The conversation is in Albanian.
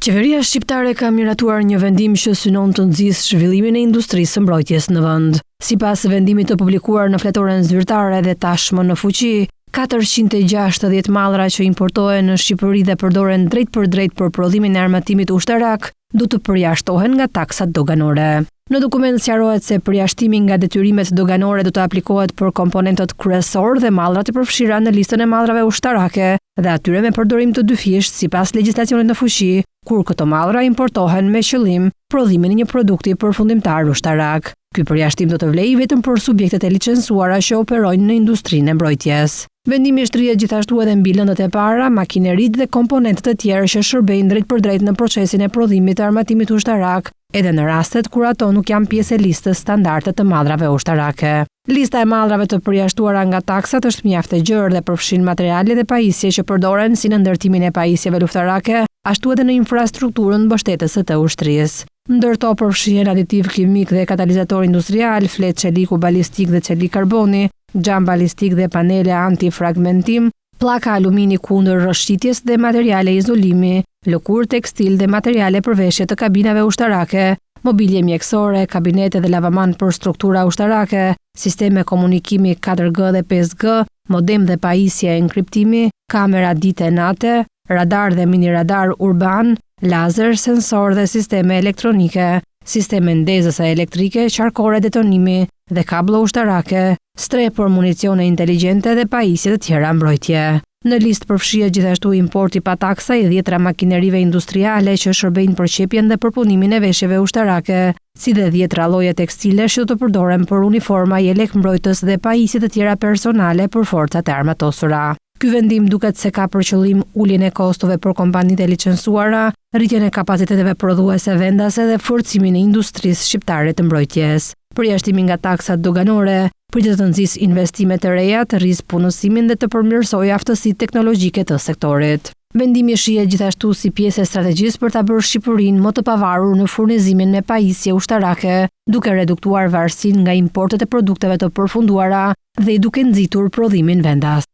Qeveria shqiptare ka miratuar një vendim që synon të nxisë zhvillimin e industrisë së mbrojtjes në vend. Sipas vendimit të publikuar në fletoren zyrtare dhe tashmë në fuqi, 460 mallra që importohen në Shqipëri dhe përdoren drejtpërdrejt për prodhimin e armatimit ushtarak, do të përjashtohen nga taksat doganore. Në dokument sqarohet se përjashtimi nga detyrimet doganore do të aplikohet për komponentët kryesorë dhe mallrat e përfshira në listën e mallrave ushtarake dhe atyre me përdorim të dyfishtë sipas legjislacionit në fuqi, kur këto mallra importohen me qëllim prodhimin e një produkti përfundimtar ushtarak. Ky përjashtim do të vlejë vetëm për subjektet e licencuara që operojnë në industrinë e mbrojtjes. Vendimi shtrihet gjithashtu edhe mbi lëndët e para, makineritë dhe komponentët e tjerë që shërbejnë drejtpërdrejt në procesin e prodhimit të armatimit ushtarak, edhe në rastet kur ato nuk janë pjesë e listës standarde të mallrave ushtarake. Lista e mallrave të përjashtuara nga taksat është mjaft e gjerë dhe përfshin materiale dhe pajisje që përdoren si në ndërtimin e pajisjeve luftarake, ashtu edhe në infrastrukturën mbështetëse të ushtrisë. Ndër to përfshihen aditivë kimikë dhe katalizatorë industrialë, fletë çeliku balistik dhe çelik karboni, xham balistik dhe panele anti-fragmentim, pllaka alumini kundër rrëshqitjes dhe materiale izolimi, lëkurë tekstil dhe materiale për veshje të kabinave ushtarake, mobilje mjekësore, kabinete dhe lavaman për struktura ushtarake, sisteme komunikimi 4G dhe 5G, modem dhe pajisje enkriptimi, kamera dite e nate, radar dhe mini-radar urban, lazer, sensorë dhe sisteme elektronike, sisteme ndezëse elektrike, qarkore detonimi dhe kabllo ushtarake, strehë për municione inteligjente dhe pajisje të tjera mbrojtje. Në listë përfshihet gjithashtu importi pa taksa i dhjetëra makinerive industriale që shërbejnë për qepjen dhe përpunimin e veshjeve ushtarake, si dhe dhjetëra lloje tekstilesh që do të përdoren për uniforma, jelek mbrojtës dhe pajisje të tjera personale për forcat e armatosura. Ky vendim duket se ka për qëllim uljen e kostove për kompanitë e licencuara, rritjen e kapaciteteve prodhuese vendase dhe forcimin e industrisë shqiptare të mbrojtjes. Përjashtimi nga taksat doganore pritet të nxisë investime të reja, të rrisë punësimin dhe të përmirësojë aftësitë teknologjike të sektorit. Vendimi shihet gjithashtu si pjesë e strategjisë për ta bërë Shqipërinë më të pavarur në furnizimin me pajisje ushtarake, duke reduktuar varësinë nga importet e produkteve të përfunduara dhe duke nxitur prodhimin vendas.